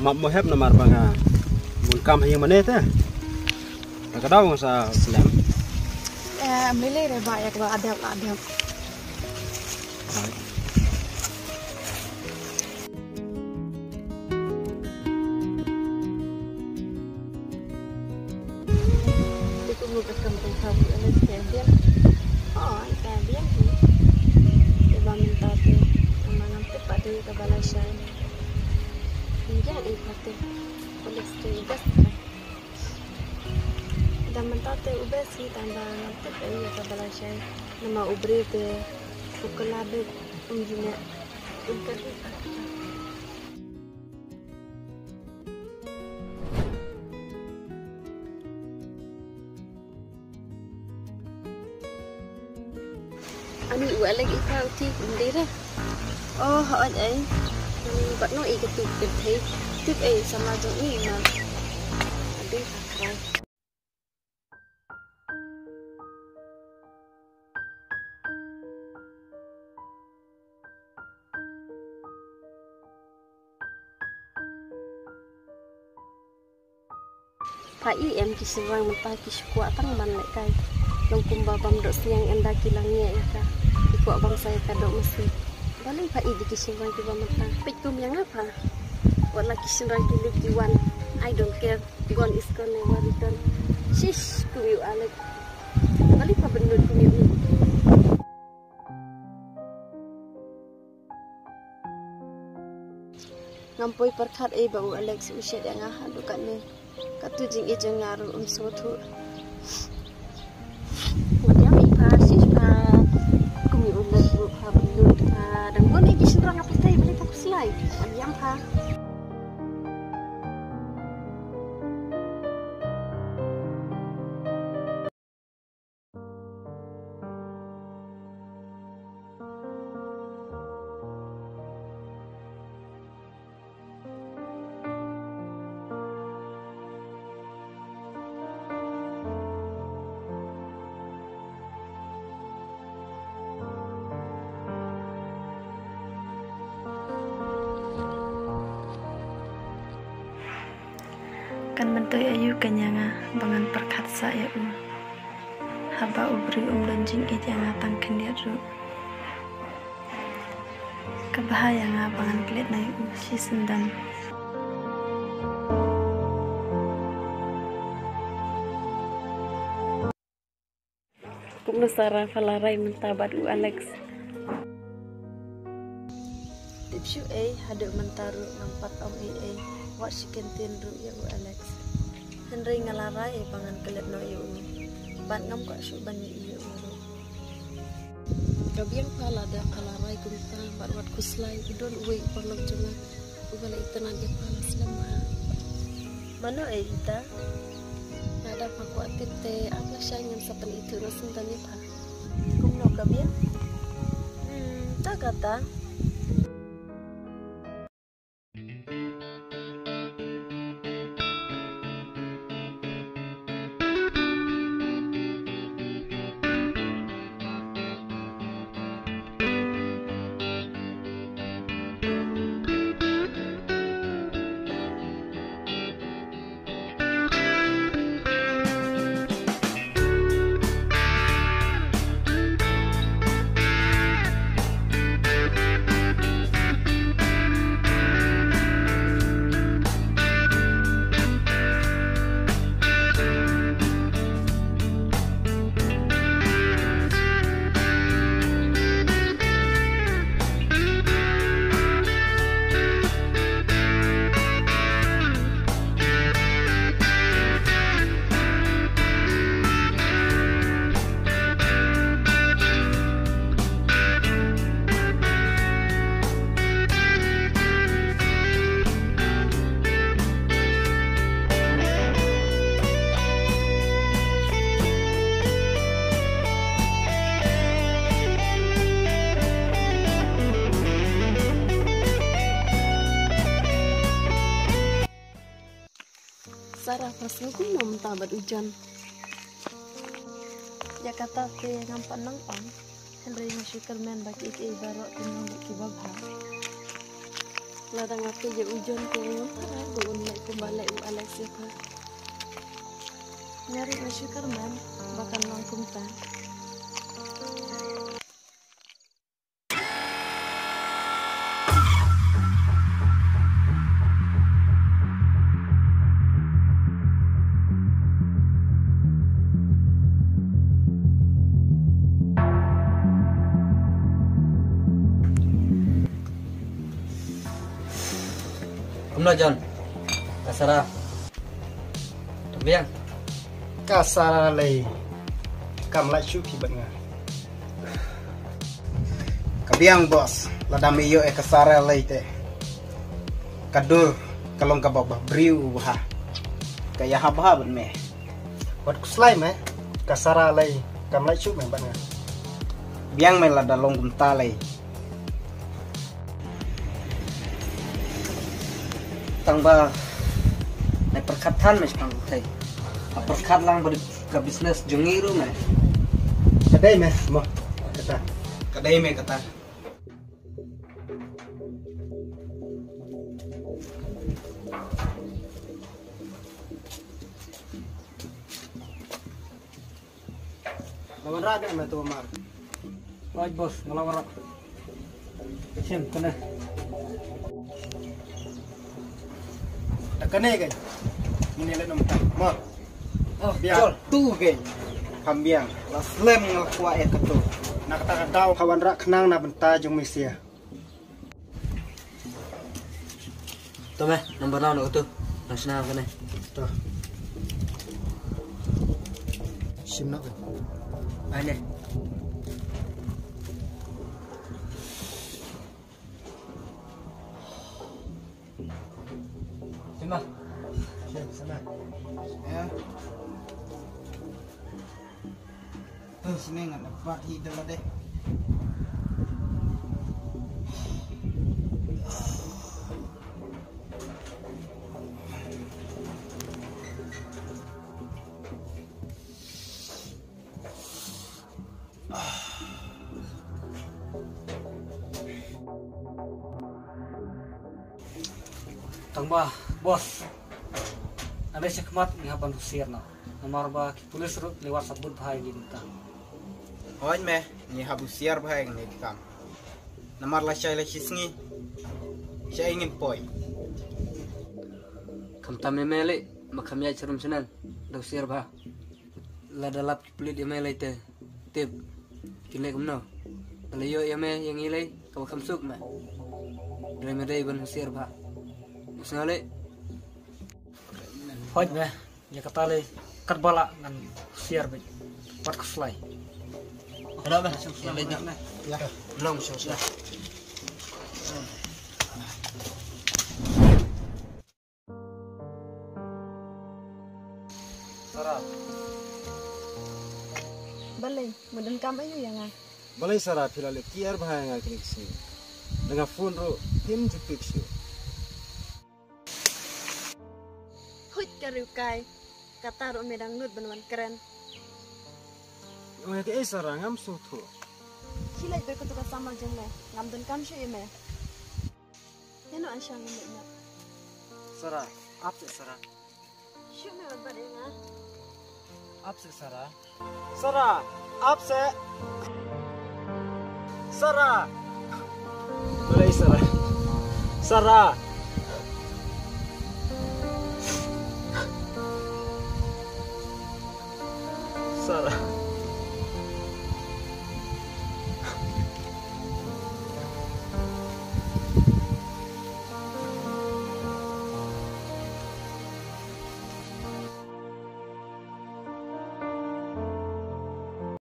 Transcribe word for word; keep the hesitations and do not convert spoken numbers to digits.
Map mo hep namar ba nga bun kam ha ïing mane te. Ta ka daw nga sa slem. Eh, mele re ba ïa ka ba adep adep. Te kumno ka kam ka thaw, ale te ka biang. Oh, ka biang hi. Te ba mynta te, ama ngam tip ba dei kaba lashai. Ïa i pate. Police te i best. Da mynta te u best hi tang ba ngam tip ba ïa kaba lashai. Namar u briew te u kylla beit um jineh. Um kylla. Ani u Alex i pha u ti kum dei re. Oh, ha oi ei. Ni bat no i ka tu pet thei. Tip ei sama jong i ma. Dei pha krai. Pha i em ki shynrang mynta ki shu kwah tang ban lehkai. Long kumba bam doh sniang ynda ki la ngiah ïa ka. Ki kwah bam sa ïa ka doh masi. Balei pha i da ki shynrang kiba mynta. Peit kum ïa nga pha. Wat la ki shynrang ki lut ki wan. I don't care. Gone is gone, never return. Shish, kum ïa u Alex. Balei pha bynnud kum ïa u. Ngam poi pyrkhat ei ba u Alex u shet ïa nga haduh katne. Katu jingïeit jong nga ruh um sngewthuh. Wat ïam ei pha, shish pha. Kum ïa u Alex ruh pha bynnud pha. Dang bun ei ki shynrang ha pyrthei balei pha khuslai. Wat ïam pha. Kan myntoi aïu kan ïa nga ba ngan pyrkhat sah ïa u. Haba u briew um don jingïeit ïa nga tang khyndiat ruh. Ka bha ïa nga ba ngan klet noh ïa u shisyndon. Kumno Sarah pha la rai mynta bad u Alex? Tip shuh ei, haduh mynta ruh ngam pat ong ei ei wat shi kyntien ruh ïa u Alex. Hynrei nga la rai ba ngan klet noh ïa u. Bad ngam kwah shuh ban ïohi ïa u ruh. Ka biang pha lada ka la rai kumta bad wat khuslai u don uwei u paralok jong nga uba la itynnad ïa pha la slem bha. Mano ei ita? Lada pha kwah tip te ap lashai ngan sa pynithuh noh syndon ïa pha. Kumno ka biang? Hmm, ta kata. Sarah, pha sngew kumno mynta bad u John? Ïa kata te ngam pat nang ong. Hynrei nga shu kyrmen ba kiei kiei baroh kin long bad kiba bha. Lada nga peit ïa u John te ngam pat ai ba un leh kumba leh u Alex ïa ka. Nga ruh nga shu kyrmen ba kan long kumta. Kumno John? Ka Sara. Ka biang. Ka Sara lei. Kam lait shuh phi bad nga. Ka biang boss, lada me ïoh ïa ka Sara lei te. Ka dur ka long kaba briew bha. Ka ïahap bha bad me. Wat khuslai me, ka Sara lei kam lait shuh me bad nga. Biang me lada long kumta lei. Tang ba ai pyrkhat than me shaphang ka thei. Ai pyrkhat lang ba dei ka business jong ngi ruh me. Ka dei me mo kata. Ka dei me kata. La wanrah ne me tu mar. Oi boss, nga la wanrah. Shem kane. Da kane ke. Ngin ïa leh noh mynta. Mo. Oh, biang. Chol. Tu ke. Kham biang. La slem nga la kwah ïa katu. Na kata ka daw ka wanrah khnang na bynta jong me sia. To me, number nine na utu. Nang shna kane. To. Shim na. Ai ne. Shim na. Shim na. Ya. Sini ngan dapat hi dala deh. Tang ba, boss. Ane shakhmat ngi hap ban husiar noh. Namar ba ki pulis ruh ngi wat sabut bha ïa ngi mynta. Hooid me, ngi hap husiar bha ïa ngi kam. Namar lashai lashisngi. Shai ngin poi. Khamtam ïa me lei, ma kham ïaid sharum shanan. Da husiar bha. Lada lap ki pulit ïa me lei te. Tip. Kin leh kumno? Lada ïoh ïa me ïa ngi lei kaba kham suk me. Dei me dei ban husiar bha. Usna lei. Hooid me. Ïa kata lei katba lah ngan husiar bha. Wat khuslai. Hello me. Ïa lei dah. Ïa. Long shuh shuh. Sara. Balei, me donkam aiu ïa nga? Balei Sara, phi la leh kiar bha ïa nga kine ki sngi. Da nga phone ruh phim ju pick shuh. Huit ka riewkai, kata ruh me dang nud ban wan kren. Ong ïa kaei Sara, ngam sngewthuh. Khie leit beit katu ka samla jong me, ngam donkam shuh ïa me. Ïa no, Aisha, ngam leit noh. Sara, ap seh Sara. Shuh me wat bat ïa nga. Ap seh Sara. Sara, ap seh. Sara. Balei Sara? Sara. Sara.